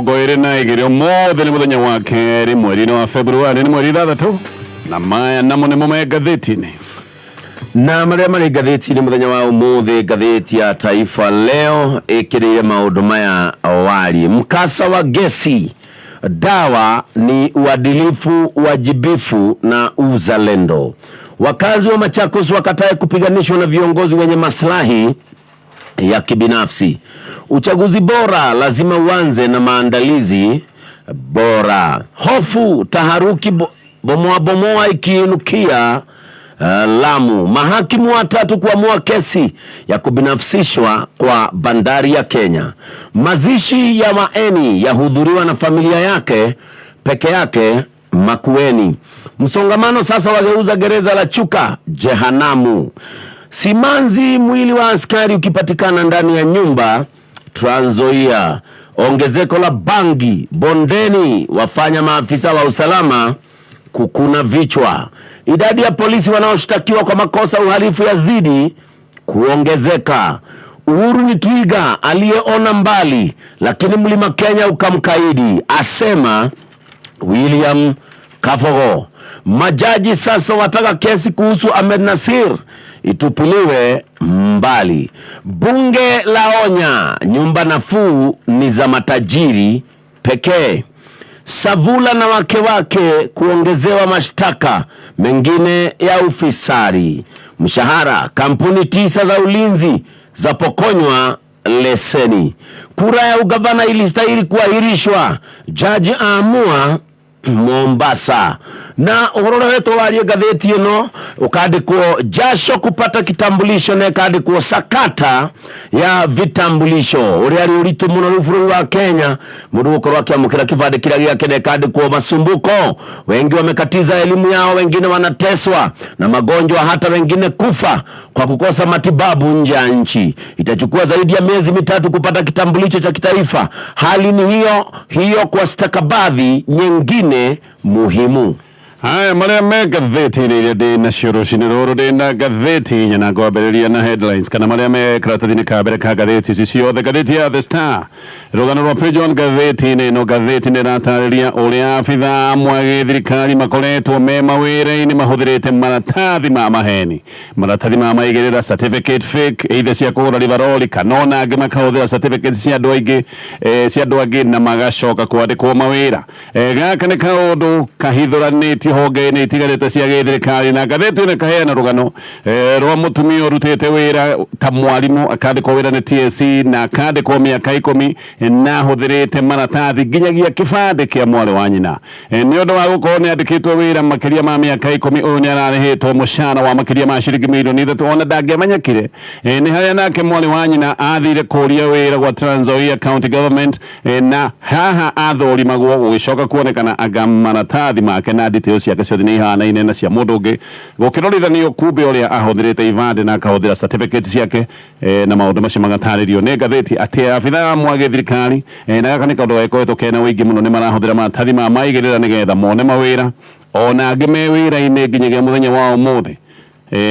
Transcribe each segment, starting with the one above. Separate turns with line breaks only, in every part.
22. Ũmũthĩ nĩ mũthenya wa kerĩ mweri-inĩ wa Februarĩ, nĩ mweri 6, na maya namo nĩmo me ngathĩti-inĩ.
Na marĩa marĩ ngathĩti-inĩ mũthenya wa ũmũthĩ, ngathĩti ya Taifa Leo ĩkĩrĩire maũndũ maya wariĩ: mkasa wa gesi, dawa ni uadilifu, uwajibifu na uzalendo. Wakazi wa Machakos wakatae kupiganishwa na viongozi wenye maslahi ya kibinafsi. Uchaguzi bora lazima uanze na maandalizi bora. Hofu taharuki bomoa bomoa ikiinukia Lamu. Mahakimu watatu kuamua kesi ya kubinafsishwa kwa bandari ya Kenya. Mazishi ya Waeni yahudhuriwa na familia yake peke yake Makueni. Msongamano sasa wageuza gereza la Chuka jehanamu. Simanzi, mwili wa askari ukipatikana ndani ya nyumba Trans Nzoia. Ongezeko la bangi bondeni wafanya maafisa wa usalama kukuna vichwa. Idadi ya polisi wanaoshtakiwa kwa makosa uhalifu yazidi kuongezeka. Uhuru ni twiga aliyeona mbali, lakini mlima Kenya ukamkaidi, asema William Kafogo. Majaji sasa wataka kesi kuhusu Ahmed Nasir itupiliwe mbali. Bunge laonya nyumba nafuu ni za matajiri pekee. Savula na wake wake kuongezewa mashtaka mengine ya ufisadi. Mshahara, kampuni 9 za ulinzi zapokonywa leseni. Kura ya ugavana ilistahili kuahirishwa, jaji aamua Mombasa. Na uhoro ũrĩa wetwo warie ngathĩti ĩno ũkandĩkwo jasho kupata kitambulisho na ĩkandĩkwo sakata ya vitambulisho ũrĩa arĩ ũritũ mũno rĩu bũrũri wa Kenya mũndũ gũkorwo akĩamũkĩra kĩbandĩ kĩrĩa gĩake na ĩkandĩkwo masumbuko. Wengi wamekatiza elimu yao, wengine wanateswa na magonjwa, hata wengine kufa kwa kukosa matibabu nje ya nchi. Itachukua zaidi ya miezi 3 kupata kitambulisho cha kitaifa. Hali ni hiyo hiyo kwa stakabadhi nyingine muhimu.
Haya marĩa me ngathĩti-inĩ iria ndĩ nacio rũcinĩ rũrũ, ndĩ na ngathĩti inya na ngwambĩrĩria na headlines kana marĩa me karatathi-inĩ ka mbere ka ngathĩti ici ciothe. Ngathĩti ya The Star, rũgano rwa page 1 ngathĩti-inĩ ĩno, ngathĩti nĩ ĩratarĩria ũrĩa abithaa amwe a gĩthirikari makoretwo me mawĩra-inĩ mahũthĩrĩte maratathi ma maheni, maratathi ma maigĩrĩra, certificate fake, either cia kũgũra ribaroli kana ona angĩ makahũthĩra certificate cia andũ aingĩ, cia andũ angĩ na magacoka kwandĩkwo mawĩra. Gaka nĩ kaũndũ kahithũranĩtio honge-inĩ itiganĩte cia gĩthirikari, na ngathĩti ĩno ĩkaheana rũgano rwa mũtumia ũrutĩte wĩra ta mwarimũ, akandĩkwo wĩra nĩ TSC na akandĩkwo mĩaka 10 na ahũthĩrĩte maratathi nginyagia kĩbandĩ kĩa mwarĩ wa nyina. Nĩ ũndũ wa gũkorwo nĩ andĩkĩtwo wĩra makĩria ma mĩaka 10, ũyũ nĩ ararĩhĩtwo mũcara wa makĩria ma ciringi mirioni 3, ona ndangĩamenyekire. Nĩ harĩa nake mwarĩ wa nyina athire kũria wĩra gwa Trans Nzoia County Government, na haha athũrimagwo gũgĩcoka kuonekana anga maratathi make na details ciake ciothe nĩ ihanaine na cia mũndũ ũngĩ, gũkĩrorithanio kumbe ũrĩa ahũthĩrĩte ibandĩ na akahũthĩra certificate ciake, na maũndũ macio magatarĩrio nĩ ngathĩti atĩ abithaa amwe a gĩthirikari, na gaka nĩ kaũndũ gagĩkoretwo kena ũingĩ mũno, nĩ marahũthĩra maratathi ma maigĩrĩra nĩgetha mone mawĩra, ona angĩ me wĩra-inĩ nginyagia mũthenya wa ũmũthĩ,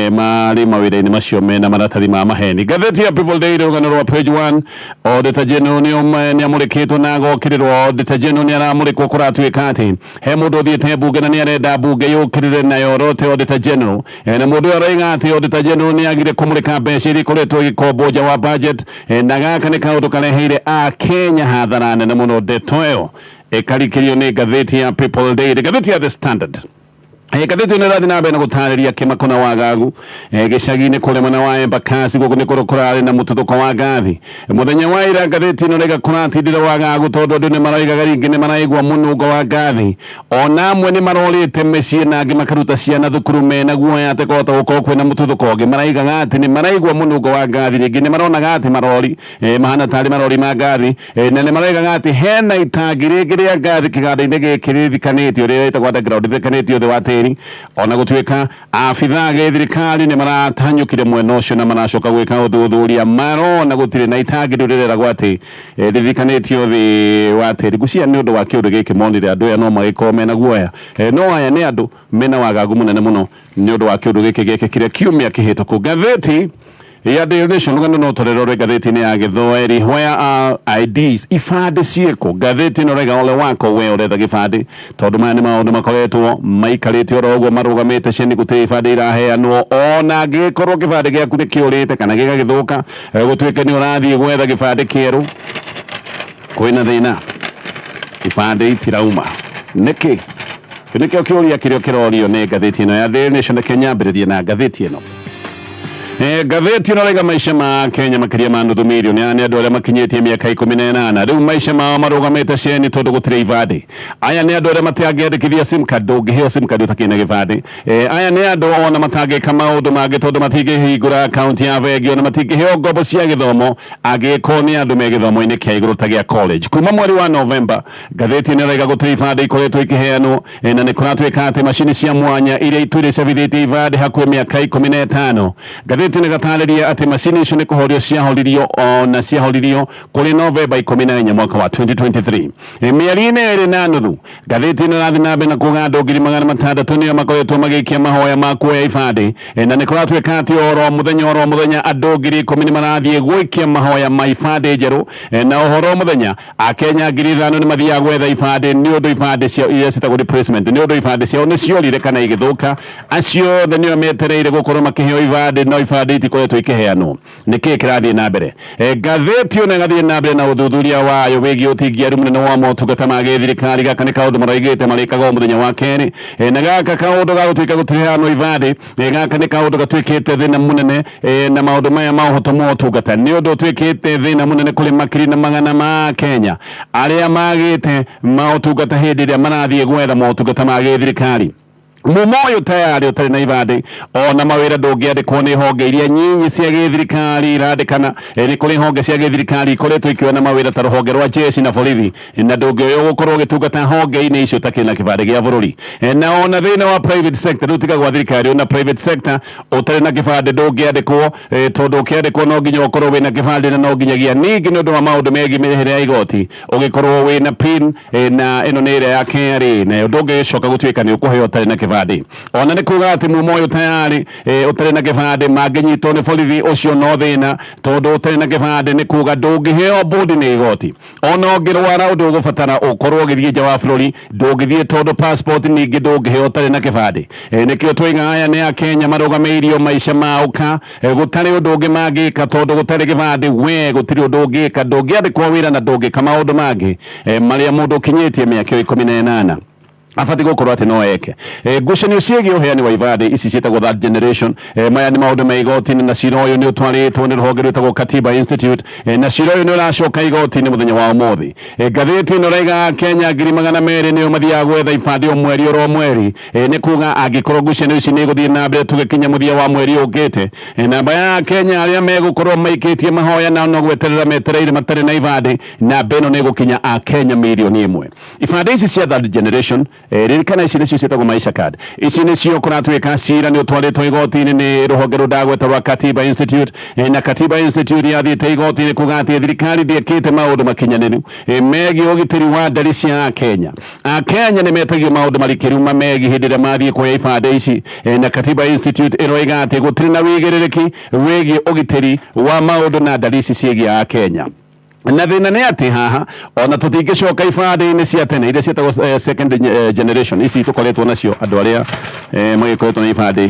marĩ mawĩra-inĩ macio mena maratathi ma maheni. Ngathĩti ya People Daily, rũgano rwa page 1, Auditor General nĩ amũrĩkĩtwo na agokĩrĩrwo. Auditor General nĩ aramũrĩkwo, kũratuĩka atĩ he mũndũ ũthiĩte mbunge na nĩ arenda mbunge yũkĩrĩre na yorote Auditor General, na mũndũ ũyũ aroiga atĩ Auditor General nĩ agire kũmũrĩka mbeca iria ikoretwo igĩkombwo nja wa budget, na gaka nĩ kaũndũ kareheire Akenya hathara nene mũno. Ndeto ĩyo ĩkarikĩrio nĩ ngathĩti ya People Daily. Ngathĩti ya The Standard, ngathĩti ĩno ĩrathiĩ na mbere na gũtarĩria kĩmako na wagagu gĩcagi-inĩ kũrĩa mwena wa Embakasi, gũkũ nĩ kũrĩa kũrarĩ na mũtuthũko wa ngathi mũthenya wa ira. Ngathĩti ĩno rĩga kũratindire wagagu tondũ andũ nĩ maroigaga rĩngĩ nĩ maraigua mũnungo wa ngathi, ona amwe nĩ marorĩte mĩciĩ na angĩ makaruta ciana thukuru mena guoya atĩ kũhota gũkorwo kwĩna mũtuthũko ũngĩ. Maraigaga atĩ nĩ maraigua mũnungo wa ngathi, rĩngĩ nĩ maronaga atĩ marori mahana tarĩ marori ma ngathi, na nĩ maroigaga atĩ hena itangi rĩngĩ rĩa ngathi kĩganda-inĩ gĩkĩ rĩthikanĩtio, rĩrĩa rĩtagwo underground, rĩthikanĩtio thĩ wa tĩri, ona gũtuĩka abithaa gĩthirikari nĩ maratanyũkire mwena ũcio na maracoka gwĩka ũthuthuria, marona gũtirĩ na itangi rĩu rĩreragwo atĩ rĩthikanĩtio thĩ wa tĩri. Ngwĩciria nĩ ũndũ wa kĩũndũ gĩkĩ monire andũ aya no magĩkorwo mena guoya, no aya nĩ andũ mena wagagu mũnene mũno nĩ ũndũ wa kĩũndũ gĩkĩ gĩekĩkire kiumia kĩhĩtũku. Ngathĩti Ya Daily Nation rũgano no tũrĩrwo rwĩ ngathĩti-inĩ ya Gĩthwaĩri. Where are IDs? Ibandĩ ciĩkũ? Ngathĩti ĩno raiga ole wako we ũretha gĩbandĩ, tondũ maya nĩ maũndũ makoretwo maikarĩte oro ũguo marũgamĩte ceni, gũtirĩ ibandĩ iraheanwo. Ona angĩgĩkorwo kĩbandĩ gĩaku nĩ kĩũrĩte kana gĩgagĩthũka, gũtuĩke nĩ ũrathiĩ gwetha gĩbandĩ kĩerũ, kwĩna thĩna, ibandĩ itirauma. Nĩkĩ? Kĩu nĩkĩo kĩũria kĩrĩa kĩrorio nĩ ngathĩti ĩno ya Daily Nation. Reke nyambĩrĩrie na ngathĩti ĩno. Ngathĩti ĩno raiga maica ma Kenya makĩria ma nuthu mirioni, aya nĩ andũ arĩa makinyĩtie mĩaka 18, rĩu maica mao marũgamĩte ceni tondũ gũtirĩ ibandĩ. Aya nĩ andũ arĩa matangĩandĩkithia sim card, ndũngĩheo sim card ũtakĩrĩ na gĩbandĩ. Aya nĩ andũ ona matangĩka maũndũ mangĩ tondũ matingĩhingũra akaunti ya bengi, ona matingĩheo ngombo cia gĩthomo angĩgĩkorwo nĩ andũ me gĩthomo-inĩ kĩa igũrũ ta gĩa college. Kuma mweri wa Novemba, ngathĩti ĩno ĩraiga gũtirĩ ibandĩ ikoretwo ikĩheanwo, na nĩ kũratuĩka atĩ macini cia mwanya iria itũire icabithĩtie ibandĩ hakuhĩ mĩaka 15, ngathĩti ĩno ĩgatarĩria atĩ macini icio nĩ kũhorio ciahoririo, ona ciahoririo kũrĩ Novemba 14 mwaka wa 2023, mĩeri-inĩ 2.5. Ngathĩti ĩno ĩrathiĩ na mbere na kuga andũ 600,000 nĩo makoretwo magĩikia mahoya ma kuoya ibandĩ, na nĩ kũratuĩka atĩ oro mũthenya oro mũthenya andũ 10,000 nĩ marathiĩ gũikia mahoya ma ibandĩ njerũ, na ũhoro mũthenya Akenya 5,000 nĩ mathiaga gwetha ibandĩ nĩ ũndũ ibandĩ ciao iria ciĩtagwo replacement, nĩ ũndũ ibandĩ ciao nĩ ciorire kana igĩthũka. Acio othe nĩo metereire gũkorwo makĩheo ibandĩ, no ibandĩ itikoretwo ikĩheanwo. Nĩ kĩĩ kĩrathiĩ na mbere? Ngathĩti ĩno ĩgathiĩ na mbere na ũthuthuria wayo wĩgiĩ ũtingiaru mũnene wa motungata ma gĩthirikari. Gaka nĩ kaũndũ maroigĩte marĩkaga o mũthenya wa kerĩ, na gaka kaũndũ ga gũtuĩka gũtiheanwo ibandĩ, gaka nĩ kaũndũ gatuĩkĩte thĩna mũnene, na maũndũ maya ma ũhotomu wa ũtungata nĩ ũndũ ũtuĩkĩte thĩna mũnene kũrĩ makiri na magana ma Kenya arĩa magĩte maũtungata hĩndĩ ĩrĩa marathiĩ gwetha motungata ma gĩthirikari. Mumo ũyũ tayarĩ ũtarĩ na ibandĩ, ona mawĩra ndũngĩandĩkwo nĩ honge iria nyinyi cia gĩthirikari irandĩkana. Nĩ kũrĩ honge cia gĩthirikari ikoretwo ikĩona mawĩra ta rũhonge rwa jeshi na borithi, na ndũngĩoywo gũkorwo ũgĩtungata honge-inĩ icio ũtakĩrĩ na kĩbandĩ gĩa bũrũri. Na ona thĩinĩ wa private sector, rĩu tiga gwa thirikari, ona private sector ũtarĩ na kĩbandĩ ndũngĩandĩkwo, tondũ ũkĩandĩkwo no nginya ũkorwo wĩna kĩbandĩ, na no nginyagia ningĩ nĩ ũndũ wa maũndũ megiĩ mĩrĩhĩre ya igoti ũgĩkorwo wĩna PIN, na ĩno nĩ ĩrĩa ya KRA, nayo ndũngĩgĩcoka gũtuĩka nĩ ũkũheo ũtarĩ na kĩbandĩ. Ona nĩ kuga atĩ mumo ũyũ tayarĩ, ũtarĩ na kĩbandĩ mangĩnyitwo nĩ borithi, ũcio no thĩna, tondũ ũtarĩ na kĩbandĩ nĩ kuga ndũngĩheo bũndi nĩ igoti. Ona ũngĩrwara ũndũ ũgũbatara ũkorwo ũgĩthiĩ nja wa bũrũri, ndũngĩthiĩ tondũ passport ningĩ ndũngĩheo ũtarĩ na kĩbandĩ. Nĩkĩo twaiga aya nĩ Akenya marũgamĩirio maica mao ka gũtarĩ ũndũ ũngĩ mangĩka, tondũ gũtarĩ kĩbandĩ we gũtirĩ ũndũ ũngĩka, ndũngĩandĩkwo wĩra na ndũngĩka maũndũ mangĩ marĩa mũndũ ũkinyĩtie mĩaka ĩyo 18 abatiĩ gũkorwo atĩ no eke. Ngucanio ciĩgiĩ ũheani wa ibandĩ ici ciĩtagwo third generation, maya nĩ maũndũ ma igoti-inĩ, na cira ũyũ nĩ ũtwarĩtwo nĩ rũhonge rwĩtagwo Katiba Institute, na cira ũyũ nĩ ũracoka igoti-inĩ mũthenya wa ũmũthĩ. Ngathĩti ĩno ĩraiga Kenya 200,000 nĩo mathiaga gwetha ibandĩ o mweri oro mweri. Nĩ kuga angĩkorwo ngucanio ici nĩ igũthiĩ na mbere tũgĩkinya mũthia wa mweri ũkĩte, namba ya Kenya arĩa megũkorwo maikĩtie mahoya na no gweterera metereire matarĩ na ibandĩ, namba ĩno nĩ ĩgũkinya Akenya 1,000,000. Ibandĩ ici cia third generation, ririkana ici nĩcio ciĩtagwo Maisha Card. Ici nĩcio kũratuĩka cira nĩ ũtwarĩtwo igoti-inĩ nĩ rũhonge rũu ndagweta rwa Katiba Institute, na Katiba Institute yathiĩte igoti-inĩ kuga atĩ thirikari ndĩekĩte maũndũ makinyanĩru megiĩ ũgitĩri wa ndari cia Akenya. Akenya nĩ metagio maũndũ marikĩru mamegiĩ hĩndĩ ĩrĩa mathiĩ kuoya ibandĩ ici, na Katiba Institute ĩroiga atĩ gũtirĩ na wĩigĩrĩrĩki wĩgiĩ ũgitĩri wa maũndũ na ndari ici ciĩgiĩ Akenya. Na thĩna nĩ atĩ haha ona tũtingĩcoka ibandĩ-inĩ cia tene iria ciĩtagwo second generation, ici tũkoretwo nacio andũ arĩa magĩkoretwo na ibandĩ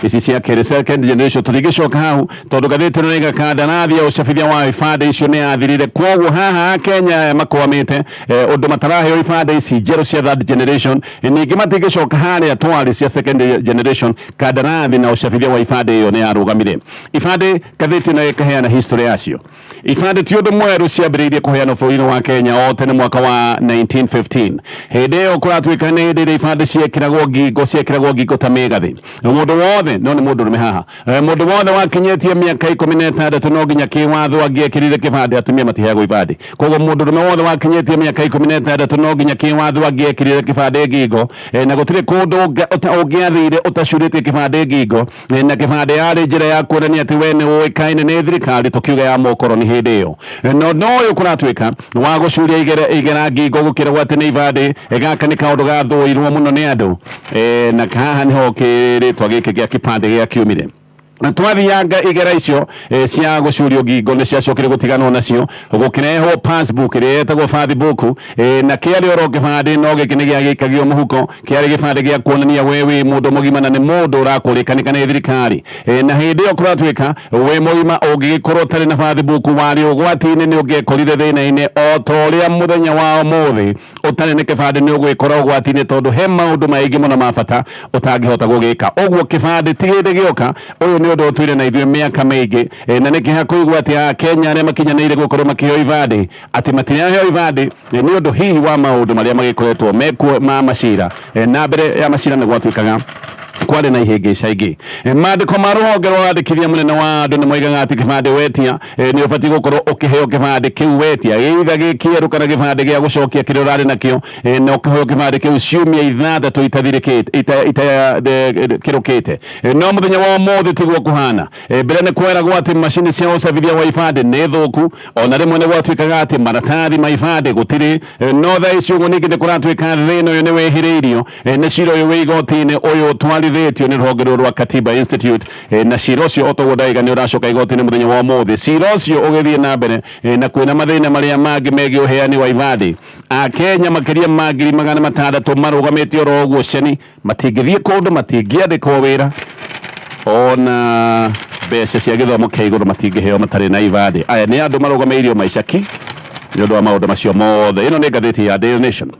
ici cia kerĩ, second generation, tũtingĩcoka hau tondũ ngathĩti ĩno ĩraiga kandarathi ya ũcabithia wa ibandĩ icio nĩ yathirire. Koguo haha Akenya aya makwamĩte ũndũ mataraheo ibandĩ ici njerũ cia third generation, ningĩ matingĩcoka harĩa twarĩ cia second generation, kandarathi na ũcabithia wa ibandĩ ĩyo nĩ yarũgamire. Ibandĩ ngathĩti ĩno ĩkaheana history yacio. Ibandĩ ti ũndũ mwerũ, ciambĩrĩirie kũheanwo bũrũri-inĩ wa Kenya o tene mwaka wa 1915. Hĩndĩ ĩyo kũratuĩka nĩ hĩndĩ ĩrĩa ibandĩ ciekĩragwo ngingo, ciekĩragwo ngingo ta mĩgathĩ. Mũndũ wothe, no nĩ mũndũrũme haha, mũndũ wothe wakinyĩtie mĩaka 16 no nginya kĩwatho angĩekĩrire kĩbandĩ, atumia matiheagwo ibandĩ. Koguo mũndũrũme wothe wakinyĩtie mĩaka 16 no nginya kĩwatho angĩekĩrire kĩbandĩ ngingo, na gũtirĩ kũndũ ũngĩathire ũtacurĩtie kĩbandĩ ngingo. Na kĩbandĩ yarĩ njĩra ya kuonania atĩ we nĩ ũĩkaine nĩ thirikari, tũkiuga ya mũkoroni hĩndĩ ĩyo. No no ũyũ kũratuĩka wa gũcuria igera ngingo gũkĩragwo atĩ nĩ ibandĩ, gaka nĩ kaũndũ gathũirwo mũno nĩ andũ, na haha nĩho kĩrĩtwa gĩkĩ gĩa kĩbandĩ gĩakiumire. Na twathianga igera icio cia gũcurio ngingo nĩ ciacokire gũtiganwo nacio, gũkĩrehwo passbook ĩrĩa yetagwo bathbook, na kĩarĩ oro kĩbandĩ no gĩkĩ nĩ gĩagĩikagio mũhuko. Kĩarĩ gĩbandĩ gĩa kuonania we wĩ mũndũ mũgima na nĩ mũndũ ũrakũrĩkanĩka nĩ thirikari. Na hĩndĩ ĩyo kũratuĩka wĩ mũgima ũngĩgĩkorwo ũtarĩ na bathbook warĩ ũgwati-inĩ, nĩ ũngĩekorire thĩna-inĩ o ta ũrĩa mũthenya wa ũmũthĩ ũtarĩ na kĩbandĩ nĩ ũgwĩkora ũgwati-inĩ, tondũ he maũndũ maingĩ mũno ma bata ũtangĩhota gũgĩka. Ũguo kĩbandĩ ti hĩndĩ gĩoka, ũyũ nĩ ũndũ ũtũire na ithuĩ mĩaka mĩingĩ. Na nĩ kĩeha kũigua atĩ Akenya arĩa makinyanĩire gũkorwo makĩheo ibandĩ atĩ matiraheo ibandĩ nĩ ũndũ hihi wa maũndũ marĩa magĩkoretwo mekuo ma macira. Na mbere ya macira nĩ gwatuĩkaga kwarĩ na ihĩngĩca ingĩ. Maandĩko ma rũhonge rwa wandĩkithia mũnene wa andũ nĩ moigaga atĩ kĩbandĩ wetia nĩ ũbatiĩ gũkorwo ũkĩheo kĩbandĩ kĩu wetia, either gĩ kĩerũ kana gĩbandĩ gĩa gũcokia kĩrĩa ũrarĩ nakĩo, na ũkĩheo kĩbandĩ kĩu ciumia 6 itathirĩkĩte kĩrũkĩte. No mũthenya wa ũmũthĩ tiguo kũhana. Mbere nĩ kweragwo atĩ macini cia ũcabithia wa ibandĩ nĩ thũku, ona rĩmwe nĩ gwatuĩkaga atĩ maratathi ma ibandĩ gũtirĩ. No thaa ici ũguo ningĩ nĩ kũratuĩka thĩna ũyũ nĩ wĩhĩrĩirio nĩ cira ũyũ wĩ igoti-inĩ ũyũ ũtwarithĩtio nĩ rũhonge rũrũ rwa Katiba Institute. Na cira ũcio o toguo ndaiga nĩ ũracoka igoti-inĩ mũthenya wa ũmũthĩ, cira ũcio ũgĩthiĩ na mbere na kwĩna mathĩna marĩa mangĩ megiĩ ũheani wa ibandĩ. Akenya makĩria ma 600,000 marũgamĩte oro ũguo ceni, matingĩthiĩ kũndũ, matingĩandĩkwo wĩra, ona mbeca cia gĩthomo kĩa igũrũ matingĩheo matarĩ na ibandĩ. Aya nĩ andũ marũgamĩirio maica ki nĩ ũndũ wa maũndũ macio mothe. Ĩno nĩ ngathĩti ya Daily Nation.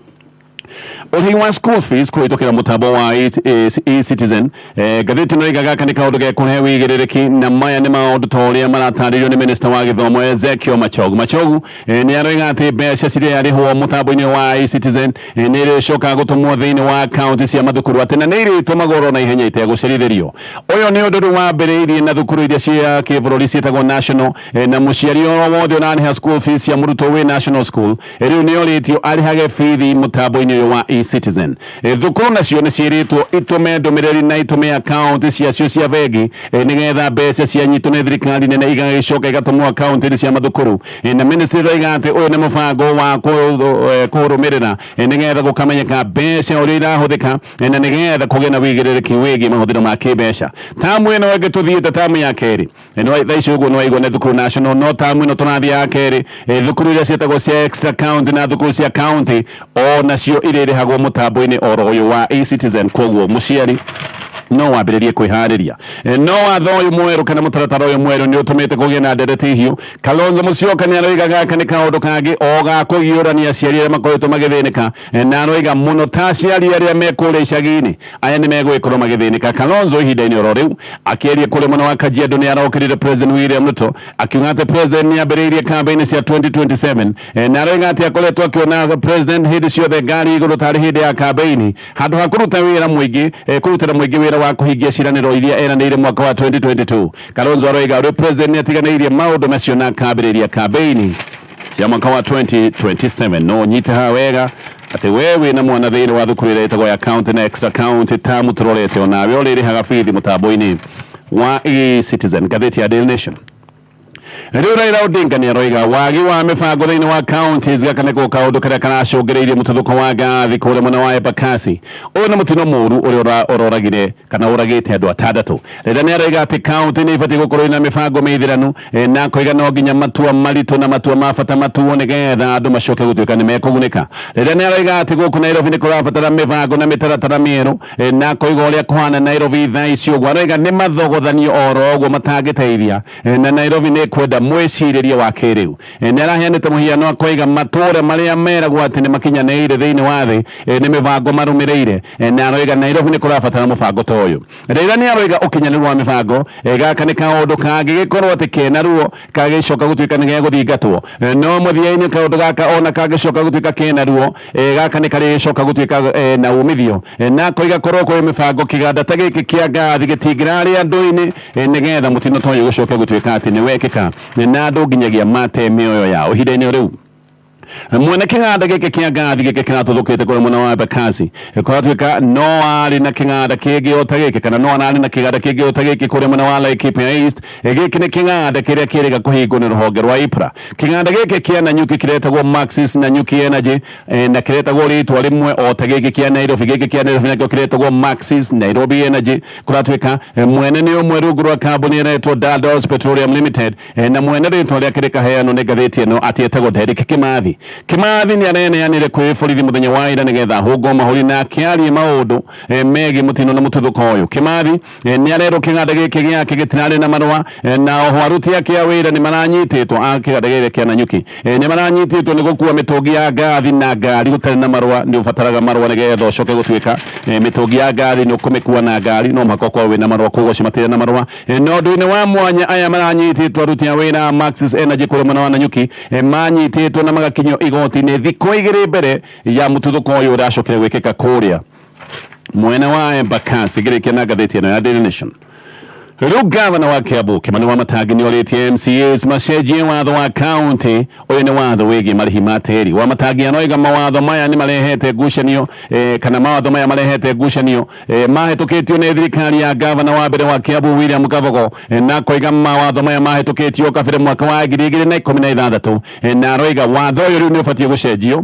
Ũrĩhi wa school fees kũhĩtũkĩra mũtambo wa e-Citizen. Ngathĩti ĩno ĩigaga gaka nĩ kaũndũ gekũrehe wĩigĩrĩrĩki, na maya nĩ maũndũ ta ũrĩa maratarĩrio nĩ minister wa gĩthomo Ezekiel Machogu. Machogu nĩ aroiga atĩ mbeca cirĩarĩhwo mũtambo-inĩ wa e-Citizen nĩ irĩcokaga gũtũmwo thĩinĩ wa akaunti cia mathukuru, atĩ na nĩ irĩtũmagwo oro na ihenya itegũcerithĩrio. Ũyũ nĩ ũndũ rĩu wambĩrĩirie na thukuru iria cia kĩbũrũri ciĩtagwo national, na mũciari oro wothe ũrarĩha school fees cia mũrutwo wĩ national school rĩu nĩ orĩtio arĩhage bithi mũtambo-inĩ ũyũ wa e-Citizen. Thukuru nacio nĩ ciĩrĩtwo itũme ndũmĩrĩri na itũme akaunti ciacio cia bengi, nĩgetha mbeca cianyitwo nĩ thirikari nene igagĩcoka igatũmwo akaunti-inĩ cia mathukuru. Na ministry ĩroiga atĩ ũyũ nĩ mũbango wa kũrũmĩrĩra, nĩgetha gũkamenyeka mbeca ũrĩa irahũthĩka, na nĩgetha kũgĩe na wĩigĩrĩrĩki wĩgiĩ mahũthĩro ma kĩmbeca. Tamu ĩno ĩngĩ tũthiĩte tamu ya kerĩ. Thaa ici ũguo nĩwaigua nĩ thukuru national, no tamu ĩno tũrathiĩ ya kerĩ, thukuru iria ciĩtagwo cia extra county na thukuru cia county o nacio irĩrĩhagwo mũtambo-inĩ oro ũyũ wa e-Citizen. Koguo mũciari no wambĩrĩrie kwĩharĩria. No watho ũyũ mwerũ kana mũtaratara ũyũ mwerũ nĩ ũtũmĩte kũgĩe na ndereti hiũ. Kalonzo Musyoka nĩ aroiga gaka nĩ kaũndũ kangĩ o ga kũgiũrania aciari arĩa makoretwo magĩthĩnĩka, na aroiga mũno ta aciari arĩa me kũrĩa icagi-inĩ aya nĩ megũgĩkorwo magĩthĩnĩka. Kalonzo ihinda-inĩ oro rĩu akĩaria kũrĩa mwena wa Kajiado nĩ arokĩrire President William Ruto akiuga atĩ President nĩ ambĩrĩirie campaign cia 2027, na aroiga atĩ akoretwo akĩona President hĩndĩ ciothe ngari igũrũ tarĩ hĩndĩ ya campaign handũ ha kũruta wĩra mũingĩ, kũrutĩra mũingĩ wĩra wa kũhingia ciĩranĩro iria eranĩire mwaka wa 2022. Kalonzo aroiga ũrĩa President nĩ atiganĩirie maũndũ macio na akambĩrĩria campaign cia mwaka wa 2027. No nyite haha wega atĩ we wĩna mwana thĩinĩ wa thukuru ĩrĩa ĩtagwo ya county na extra county tamu tũrorete, onawe ũrĩrĩhaga bithi mũtambo-inĩ wa e-Citizen. Ngathĩti ya Daily Nation. Rĩu Raila Odinga nĩ aroiga wagi wa mĩbango thĩinĩ wa counties gaka nĩko kaũndũ karĩa karacũngĩrĩirie mũtuthũko wa ngathi kũrĩa mwena wa Embakasi. Ũyũ nĩ mũtino mũũru ũrĩa ũroragire kana ũragĩte andũ 6. Raila nĩ aroiga atĩ county nĩ ibatiĩ gũkorwo ina mĩbango mĩithĩranu, na akoiga no nginya matua maritũ na matua ma bata matuo nĩgetha andũ macoke gũtuĩka nĩ mekũgunĩka. Raila nĩ aroiga atĩ gũkũ Nairobi nĩ kũrabatara mĩbango na mĩtaratara mĩerũ, na akoiga ũrĩa kũhana Nairobi thaa ici ũguo aroiga nĩ mathogothanio oro ũguo matangĩteithia, na Nairobi nĩ kwenda mwĩcirĩrie wa kĩrĩu. Nĩ araheanĩte mũhiano akoiga matũũra marĩa meragwo atĩ nĩ makinyanĩire thĩinĩ wa thĩ nĩ mĩbango marũmĩrĩire, na aroiga Nairobi nĩ kũrabatara mũbango ta ũyũ. Raila nĩ aroiga ũkinyanĩru wa mĩbango gaka nĩ kaũndũ kangĩgĩkorwo atĩ kena ruo kagĩcoka gũtuĩka nĩ gegũthingatwo, no mũthia-inĩ kaũndũ gaka ona kangĩcoka gũtuĩka kena ruo, gaka nĩ karĩcoka gũtuĩka na umithio, na akoiga korwo kwĩ mĩbango kĩganda ta gĩkĩ kĩa ngathi gĩtingĩrarĩ andũ-inĩ, nĩgetha mũtino ta ũyũ gũcoke gũtuĩka atĩ nĩ wekĩka na andũ nginyagia mate mĩoyo yao ihinda-inĩ rĩu. Mwene kĩganda gĩkĩ kĩa ngathi gĩkĩ kĩratuthũkĩte kũrĩa mwena wa Embakasi, kũratuĩka no arĩ na kĩganda kĩngĩ o ta gĩkĩ, kana no ararĩ na kĩganda kĩngĩ o ta gĩkĩ kũrĩa mwena wa Laikipia East. Gĩkĩ nĩ kĩganda kĩrĩa kĩrĩga kũhingwo nĩ rũhonge rwa IPRA. Kĩganda gĩkĩ kĩa Nanyuki kĩretagwo Maxis Nanyuki Energy, na kĩretagwo rĩtwa rĩmwe o ta gĩkĩ kĩa Nairobi. Gĩkĩ kĩa Nairobi nakĩo kĩretagwo Maxis Nairobi Energy. Kũratuĩka mwene nĩ ũmwe rungu rwa kambuni ĩretwo Dados Petroleum Limited, na mwene rĩtwa rĩake rĩkaheanwo nĩ ngathĩti ĩno atĩ etagwo Derrick Kimathi. Kimathi nĩ areneanire kwĩ borithi mũthenya wa ira nĩgetha ahũngwo mahũri na akĩarie maũndũ megiĩ mũtino na mũtuthũko ũyũ. Kimathi nĩ arerwo kĩganda gĩkĩ gĩake gĩtirarĩ na marũa, na oho aruti ake a wĩra nĩ maranyitĩtwo a kĩganda gĩkĩ kĩa Nanyuki, nĩ maranyitĩtwo nĩ gũkua mĩtũngi ya ngathi na ngari gũtarĩ na marũa. Nĩ ũbataraga marũa nĩgetha ũcoke gũtuĩka mĩtũngi ya ngathi nĩ ũkũmĩkua na ngari, no mũhaka ũkorwo wĩna marũa, koguo acio matirĩ na marũa. Na ũndũ-inĩ wa mwanya, aya maranyitĩtwo aruti a wĩra a Maxis Energy kũrĩa mwena wa Nanyuki, manyitĩtwo na magakinyio igoti-inĩ thikũ igĩrĩ mbere ya mũtuthũko ũyũ ũracokire gwĩkĩka kũrĩa mwena wa Embakasi. Ngĩrĩkia na ngathĩti ĩno ya Daily Nation, rĩu gavana wa Kiambu Kimani Wamatangi nĩ orĩtie MCAs macenjie watho wa county. Ũyũ nĩ watho wĩgiĩ marĩhi ma tĩri. Wamatangi aroiga mawatho maya nĩ marehete ngucanio, kana mawatho maya marehete ngucanio, mahĩtũkĩtio nĩ thirikari ya gavana wa mbere wa Kiambu William Kabogo, na akoiga mawatho maya mahĩtũkĩtio kabere mwaka wa 2016, na aroiga watho ũyũ rĩu nĩ ũbatiĩ gũcenjio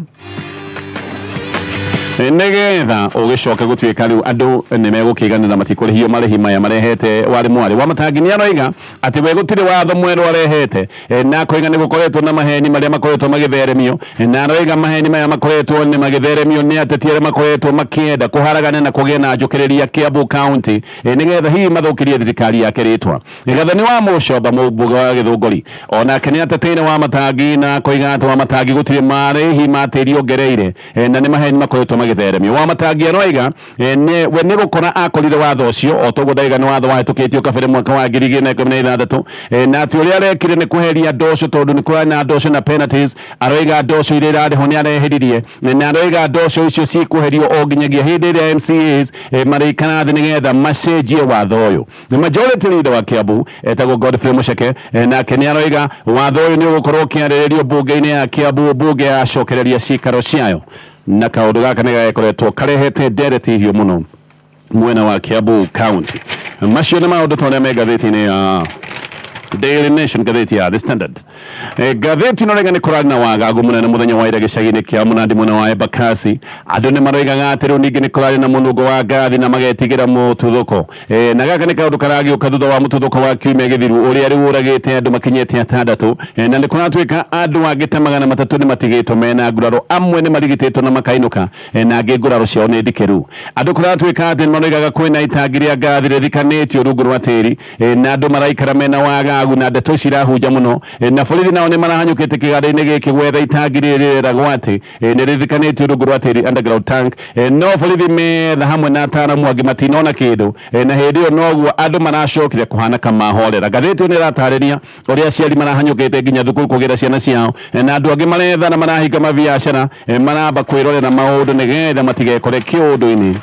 nĩgetha ũgĩcoke gũtuĩka rĩu andũ nĩ megũkĩiganĩra, matikũrĩhio marĩhi maya marehete warĩ mwarĩ. Wamatangi nĩ aroiga atĩ we gũtirĩ watho mwerũ arehete, na akoiga nĩ gũkoretwo na maheni marĩa makoretwo magĩtheremio, na aroiga maheni maya makoretwo nĩ magĩtheremio nĩ ateti arĩa makoretwo makĩenda kũharagania na kũgĩa na njũkĩrĩria Kiambu County, nĩgetha hihi mathũkĩrie thirikari yake rĩtwa. Gathani wa Mũcomba, mũmbunge wa Gĩthũngũri, onake nĩ ateteire Wamatangi na akoiga atĩ Wamatangi gũtirĩ marĩhi ma tĩri ongereire, na nĩ maheni makoretwo magĩtheremio. Wamatangi aroiga we nĩ gũkora akorire watho ũcio o toguo ndaiga nĩ watho wahĩtũkĩtio kabere mwaka wa 2016, na atĩ ũrĩa arekire nĩ kweheria ndoco tondũ nĩ kũrarĩ na ndoco na penalties. Aroiga ndoco iria irarĩho nĩ areheririe, na aroiga ndoco icio cikweherio o nginyagia hĩndĩ ĩrĩa MCAs marĩikara thĩ nĩgetha macenjie watho ũyũ. Majority leader wa Kiambu etagwo Godfrey Mucheke, nake nĩ aroiga watho ũyũ nĩ ũgũkorwo ũkĩarĩrĩrio mbunge-inĩ ya Kiambu mbunge yacokereria cikaro ciayo. Na kaũndũ gaka nĩ gagĩkoretwo karehete ndereti hiũ mũno mwena wa Kiambu County. Macio nĩ maũndũ ta ũrĩa me ngathĩti-inĩ ya Daily Nation. Ngathĩti ya The Standard, ngathĩti ĩno rĩga nĩ kũrarĩ na wagagu mũnene mũthenya wa ira gĩcagi-inĩ kĩa Mũnandi mwena wa Embakasi. Andũ nĩ maroigaga atĩ rĩu ningĩ nĩ kũrarĩ na mũnungo wa ngathi na magetigĩra mũtuthũko, na gaka nĩ kaũndũ karagĩũka thutha wa mũtuthũko wa kiumia gĩthiru ũrĩa rĩu ũragĩte andũ makinyĩte atandatũ, na nĩ kũratuĩka andũ angĩ ta 300 nĩ matigĩtwo mena nguraro. Amwe nĩ marigitĩtwo na makainũka, na angĩ nguraro ciao nĩ ndikĩru. Andũ kũratuĩka atĩ nĩ maroigaga kwĩna itangi rĩa ngathi rĩthikanĩtio rungu rwa tĩri, na andũ maraikara mena wagagu, na ndeto ici irahunja mũno, na borithi nao nĩ marahanyũkĩte kĩganda-inĩ gĩkĩ gwetha itangi rĩrĩ rĩreragwo atĩ nĩ rĩthikanĩtio rungu rwa tĩri, underground tank, no borithi metha hamwe na ataaramu angĩ matinona kĩndũ, na hĩndĩ ĩyo noguo andũ maracokire kũhana kamahorera. Ngathĩti ĩyo nĩ ĩratarĩria ũrĩa aciari marahanyũkĩte nginya thukuru kũgĩra ciana ciao, na andũ angĩ maretha na marahinga mabiacara, maramba kwĩrorera maũndũ nĩgetha matigekore kĩũndũ-inĩ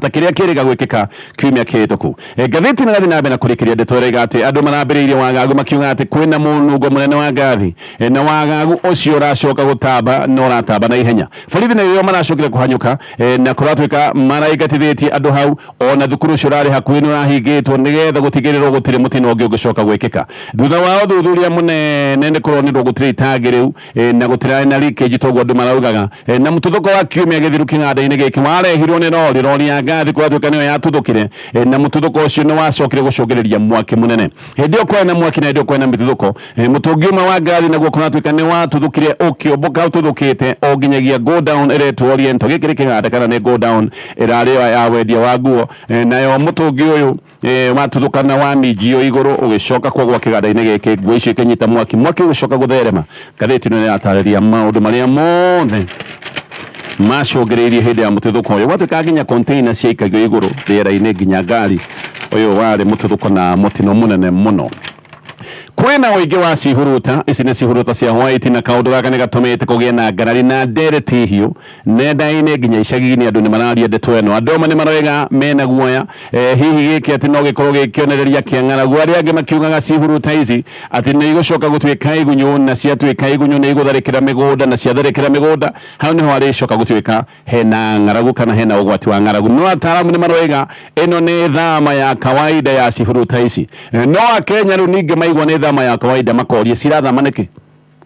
ta kĩrĩa kĩrĩga gwĩkĩka kiumia kĩhĩtũku. Ngathĩti nĩ ĩrathiĩ na mbere na kũrĩkĩria ndeto ĩraiga atĩ andũ marambĩrĩirie wagagu makiuga atĩ kwĩna mũnungo mũnene wa ngathi, na wagagu ũcio ũracoka gũtamba na ũratamba na ihenya. Borithi nĩrĩo maracokire kũhanyũka, na kũratuĩka maraingatithĩtie andũ hau, ona thukuru ũcio ũrarĩ hakuhĩ nĩ ũrahingĩtwo nĩgetha gũtigĩrĩrwo gũtirĩ mũtino ũngĩ ũngĩcoka gwĩkĩka. Thutha wa ũthuthuria mũnene nĩ kũronirwo gũtirĩ itangi rĩu, na gũtirarĩ na leakage toguo andũ maraugaga, na mũtuthũko wa kiumia gĩthiru kĩganda-inĩ gĩkĩ warehirwo nĩ rori ya ngathi kũratuĩka nĩyo yatuthũkire, na mũtuthũko ũcio nĩ wacokire gũcũngĩrĩria mwaki mũnene. Hĩndĩ ĩyo kwarĩ na mwaki na hĩndĩ ĩyo kwarĩ na mĩtuthũko, mũtũngi ũmwe wa ngathi naguo kũratuĩka nĩ watuthũkire ũkĩũmbũka ũtuthũkĩte o nginyagia go down ĩretwo Oriental. Gĩkĩ nĩ kĩganda kana nĩ go down ĩrarĩ ya wendia wa nguo, nayo mũtũngi ũyũ watuthũka na waminjio igũrũ ũgĩcoka kũgwa kĩganda-inĩ gĩkĩ, nguo icio ikĩnyita mwaki, mwaki ũgĩcoka gũtherema. Ngathĩti ĩno nĩ ĩratarĩria maũndũ marĩa mothe macũngĩrĩirie hĩndĩ ya mũtuthũko ũyũ. Gwatuĩka nginya container ciaikagio igũrũ rĩera-inĩ nginya ngari. Ũyũ warĩ mũtuthũko na mũtino mũnene mũno. Kwĩna ũingĩ wa cihuruta, ici nĩ cihuruta cia white, na kaũndũ gaka nĩ gatũmĩte kũgĩe na ngarari na ndereti hiũ nenda-inĩ nginya icagi-inĩ. Andũ nĩ mararia ndeto ĩno, andũ amwe nĩ maroiga mena guoya, hihi gĩkĩ atĩ no gĩkorwo gĩ kĩonereria kĩa ng'aragu, arĩa angĩ makiugaga cihuruta ici atĩ nĩ igũcoka gũtuĩka igunyũ, na ciatuĩka igunyũ nĩ igũtharĩkĩra mĩgũnda, na ciatharĩkĩra mĩgũnda hau nĩho harĩcoka gũtuĩka hena ng'aragu kana hena ũgwati wa ng'aragu. No ataaramu nĩ maroiga ĩno nĩ thama ya kawaida ya cihuruta ici. No Akenya rĩu ningĩ maigua nĩ thama ya kawaida makoria cirathama nĩkĩ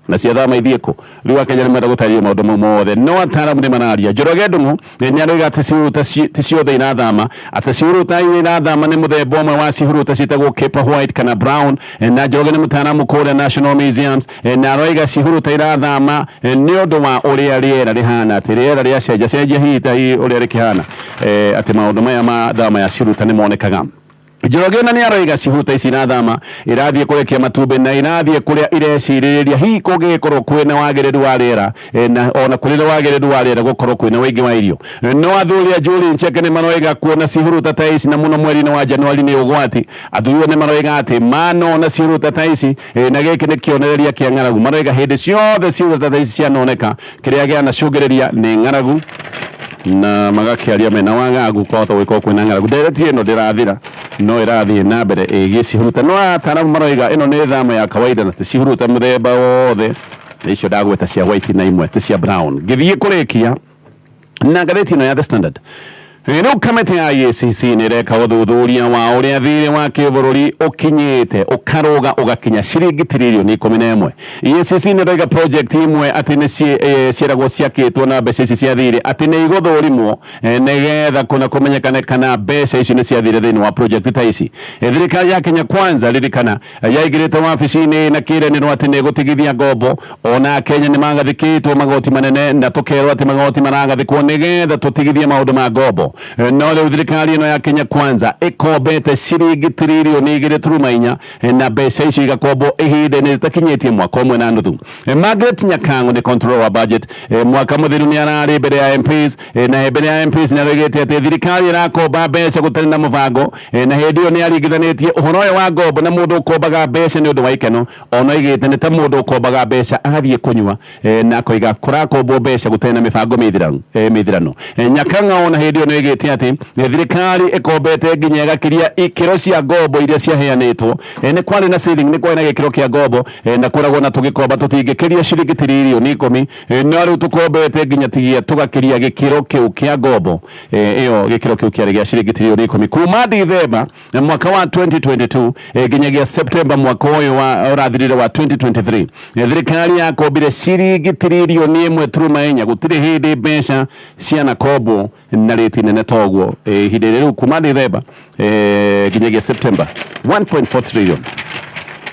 na ciathama ithiĩ kũ? Rĩu Akenya nĩ marenda gũtarĩria maũndũ mau mothe, no ataaramu nĩ mararia. Njoroge Ndung'u nĩ aroiga atĩ cihuruta ti ciothe irathama, atĩ cihuruta iria irathama nĩ mũthemba ũmwe wa cihuruta ciĩtagwo Cape White kana Brown. Na Njoroge nĩ mũtaaramu kũrĩa National Museums, na aroiga cihuruta irathama nĩ ũndũ wa ũrĩa rĩera rĩhana, atĩ rĩera rĩacenja cenjia hihi ta ũrĩa rĩkĩhana, atĩ maũndũ maya ma thama ya cihuruta nĩ monekaga. Njoroge ona nĩ aroiga cihuruta ici irathama irathiĩ kũrekia matumbĩ na irathiĩ kũrĩa irecirĩrĩria hihi kũngĩgĩkorwo kwĩna wagĩrĩru wa rĩera, na ona kũrĩ na wagĩrĩru wa rĩera gũkorwo kwĩna ũingĩ wa irio. No athuri a Julie Ncheke nĩ maroiga kuona cihuruta ta ici na mũno mweri-inĩ wa Januari nĩ ũgwati. Athuri nĩ maroiga atĩ manona cihuruta ta ici, na gĩkĩ nĩ kĩonereria kĩa ng'aragu. Maroiga hĩndĩ ciothe cihuruta ta ici cianoneka, kĩrĩa gĩanacũngĩrĩria nĩ ng'aragu, na magakĩaria mena wagagu kwahota gũgĩkorwo kwĩna ng'aragu. Ndereti ĩno ndĩrathira, no ĩrathiĩ na mbere ĩgiĩ cihuruta. No ataaramu maroiga ĩno nĩ thama ya kawaida na ti cihuruta mũthemba wothe, na icio ndagweta cia white na imwe ti cia brown. Ngĩthiĩ kũrĩkia na ngathĩti ĩno ya The Standard. Rĩu kamĩtĩ ya EACC nĩ ĩreka ũthuthuria wa ũrĩa thirĩ wa kĩbũrũri ũkinyĩte ũkarũga ũgakinya ciringi tiririoni 11. EACC nĩ ĩroiga project imwe atĩ nĩ ciĩragwo ciakĩtwo na mbeca ici cia thirĩ atĩ nĩ igũthũrimwo, nĩgetha kũna kũmenyekane kana mbeca icio nĩ ciathire thĩinĩ wa project ta ici. Thirikari ya Kenya Kwanza, ririkana, yaingĩrĩte wabici-inĩ na kĩĩranĩro atĩ nĩ ĩgũtigithia ngombo. Ona Kenya nĩ magathĩkĩtwo magoti manene, na tũkerwo atĩ magoti maragathĩkwo nĩgetha tũtigithie maũndũ ma ngombo. No rĩu thirikari ĩno ya Kenya Kwanza ĩkombete ciringi tiririoni 2.4, na mbeca icio igakombwo ihinda-inĩ rĩtakinyĩtie mwaka ũmwe na nuthu. Margaret Nyakang'o nĩ controller wa budget. Mwaka mũthiru nĩ ararĩ mbere ya MPs, na mbere ya MPs nĩ aroigĩte atĩ thirikari ĩrakomba mbeca gũtarĩ na mũbango, na hĩndĩ ĩyo nĩ aringithanĩtie ũhoro ũyũ wa ngombo na mũndũ ũkombaga mbeca nĩ ũndũ wa ikeno. Ona oigĩte nĩ ta mũndũ ũkombaga mbeca agathiĩ kũnyua, na akoiga kũrakombwo mbeca gũtarĩ na mĩbango mĩthirano. Nyakang'a ona hĩndĩ ĩyo nĩ oigĩte atĩ thirikari ĩkombete nginya ĩgakĩria ikĩro cia ngombo iria ciaheanĩtwo. Nĩ kwarĩ na ceiling, nĩ kwarĩ na gĩkĩro kĩa ngombo, na kũragwo na tũgĩkomba tũtingĩkĩria ciringi tiririoni 10, no rĩu tũkombete nginya tigia tũgakĩria gĩkĩro kĩu kĩa ngombo ĩyo. Gĩkĩro kĩu kĩarĩ gĩa ciringi tiririoni 10 kuma Dithemba mwaka wa 2022 nginyagia September mwaka ũyũ wa ũrathirire wa 2023. Thirikari yakombire ciringi tiririoni 1.4. Gũtirĩ hĩndĩ mbeca cianakombwo na rĩti nene toguo ihinda rĩrĩ rĩu kuma Dithemba nginyagia September, 1.4 trillion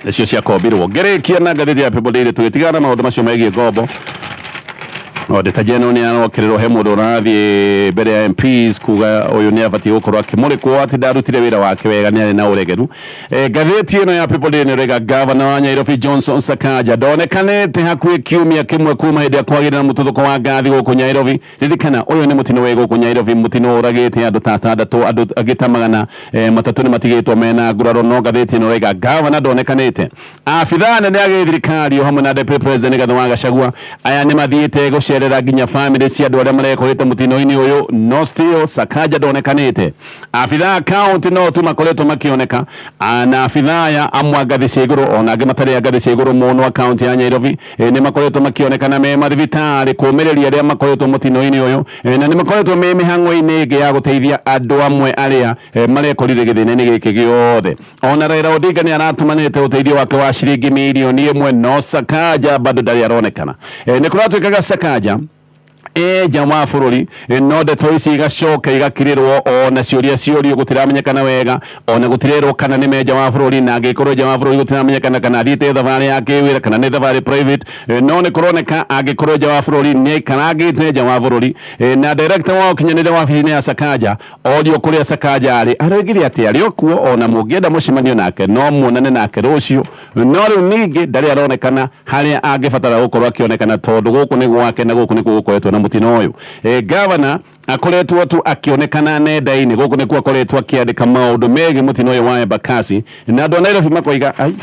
nĩcio ciakombirwo. Ngĩrĩkia na ngathĩti ya People Daily, tũgĩtigana na maũndũ macio megiĩ ngombo, Auditor General nĩ arokĩrĩrwo, he mũndũ ũrathiĩ mbere ya MPs kuga ũyũ nĩ abatiĩ gũkorwo akĩmũrĩkwo atĩ ndarutire wĩra wake wega, nĩ arĩ na ũregeru. Ngathĩti ĩno ya People Daily nĩ ĩroiga gavana wa Nairobi Johnson Sakaja ndonekanĩte hakuhĩ kiumia kĩmwe kuma hĩndĩ ya kwagĩrĩra na mũtuthũko wa ngathi gũkũ Nairobi. Ririkana ũyũ nĩ mũtino wĩ gũkũ Nairobi, mũtino ũragĩte andũ ta atandatũ, andũ angĩ ta 300 nĩ matigĩtwo mena nguraro. No ngathĩti ĩno ĩroiga gavana ndonekanĩte. Abithaa anene a gĩthirikari o hamwe na Deputy President Rigathi wa Gachagua aya nĩ mathiĩte gũcerera nginya famĩlĩ cia andũ arĩa marekorete mũtino-inĩ ũyũ, no still Sakaja ndonekanĩte. Abithaa a county no tu makoretwo makĩoneka, na abithaa aya amwe a ngathĩ cia igũrũ ona angĩ matarĩ a ngathĩ cia igũrũ mũno a county ya Nairobi, nĩ makoretwo makĩonekana me mathibitarĩ kũmĩrĩria arĩa makoretwo mũtino-inĩ ũyũ, na nĩ makoretwo me mĩhang'o-inĩ ĩngĩ ya gũteithia andũ amwe arĩa marekorire gĩthĩna-inĩ gĩkĩ gĩothe. Ona Raila Odinga nĩ aratũmanĩte ũteithio wake wa ciringi mirioni 1, no Sakaja bado ndarĩ aronekana. Nĩ kũratuĩkaga Sakaja nja wa bũrũri, no ndeto ici igacoka igakirĩrwo, ona ciũria ciũrio gũtiramenyekana wega, ona gũtirerwo kana nĩ me nja wa bũrũri, na angĩkorwo nja wa bũrũri gũtiramenyekana kana athiĩte thabarĩ ya kĩwĩra kana nĩ thabarĩ private. No nĩ kũroneka angĩkorwo nja wa bũrũri nĩ aikarangĩte nja wa bũrũri. Na director wa ũkinyanĩria wabici-inĩ ya Sakaja orio kũrĩa Sakaja arĩ, aroigire atĩ arĩ o kuo, ona mũngĩenda mũcemanio nake no muonane nake rũciũ. No rĩu ningĩ ndarĩ aronekana harĩa angĩbatara gũkorwo akĩonekana, tondũ gũkũ nĩ gwake na gũkũ nĩkuo gũkoretwo na mũtino ũyũ. Gavana akoretwo tu akĩonekana nenda-inĩ, gũkũ nĩkuo akoretwo akĩandĩka maũndũ megiĩ mũtino ũyũ wa Embakasi, na andũ a Nairobi makoiga ai.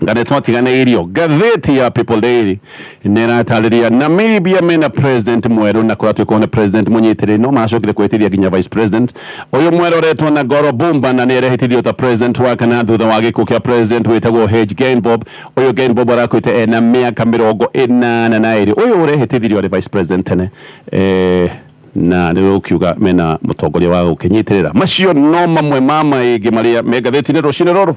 Ngane twatiganĩirio. Ngathĩti ya People Daily nĩ ĩratarĩria Namibia mena president mwerũ, na kũratuĩka nĩ president mũnyitĩrĩri no maracokire kwĩtĩria nginya vice president ũyũ mwerũ ũretwo na Goro Bumba, na nĩ erehitithio ta president wa kana thutha wa gĩkuũ kĩa president wĩtagwo Hage Geingob. Ũyũ Geingob arakuĩte ena mĩaka 82. Ũyũ ũrehĩtithirio arĩ vice president tene, na nĩ ũkiuga mena mũtongoria wa gũkĩnyitĩrĩra. Macio no mamwe ma maingĩ marĩa me ngathĩti-inĩ rũcinĩ rũrũ.